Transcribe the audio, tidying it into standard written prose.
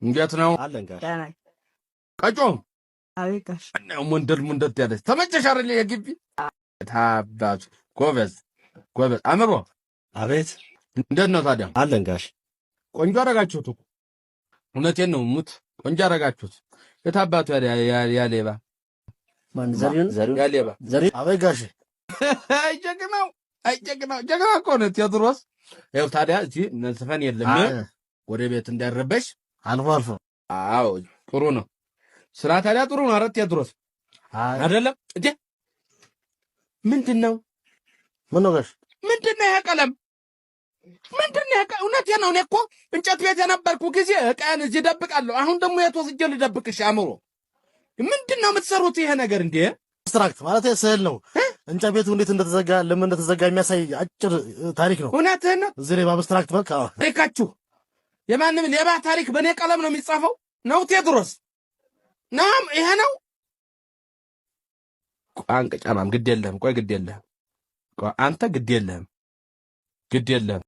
እንዴት ነው? አለን ጋሽ። ደህና። ቀጮ። አቤት ጋሽ። ሙንድር ሙንድር ያለች ተመቸሽ አይደል? የግቢ ታባቱ ጎበዝ ጎበዝ። አእምሮ። አቤት። እንዴት ነው ታዲያ? አለን ጋሽ። ቆንጆ አደረጋችሁት እኮ፣ እውነቴን ነው። ሙት ቆንጆ አደረጋችሁት። የታባቱ ያ ሌባ? ማን? ዘሪሁን? ዘሪሁን። ያ ሌባ። ዘሪሁን። አቤት ጋሽ። አይ ጀግናው፣ አይ ጀግናው፣ ጀግና እኮ ነው ቴዎድሮስ። ይኸው ታዲያ እዚህ ዘፈን የለም፣ ወደ ቤት እንዳይረበሽ። አልፎ አልፎ። አዎ፣ ጥሩ ነው። ስራ ታዲያ ጥሩ ነው። ኧረ ቴዎድሮስ፣ አይደለም እንዴ? ምንድን ነው? ምን ነው ጋሽ? ምንድን ነው ይሄ ቀለም? ምንድን ነው ይሄ እውነቴን ነው። እኔ እኮ እንጨት ቤት የነበርኩ ጊዜ ዕቃዬን እዚህ እደብቃለሁ። አሁን ደግሞ የት ወስጄ ልደብቅሽ? አእምሮ፣ ምንድን ነው የምትሰሩት ይሄ ነገር እንዴ? Abstract ማለት ስዕል ነው። እንጨት ቤቱ እንዴት እንደተዘጋ፣ ለምን እንደተዘጋ የሚያሳይ አጭር ታሪክ ነው። እውነትህን ነው። እዚህ ላይ በ abstract መልክ፣ አዎ። ታሪካችሁ የማንም ሌባ ታሪክ በእኔ ቀለም ነው የሚጻፈው ነው ቴዎድሮስ? ናም ይሄ ነው። አንቅ ጫማም ግድ የለህም። ቆይ፣ ግድ የለህም። ቆይ አንተ ግድ የለህም፣ ግድ የለህም።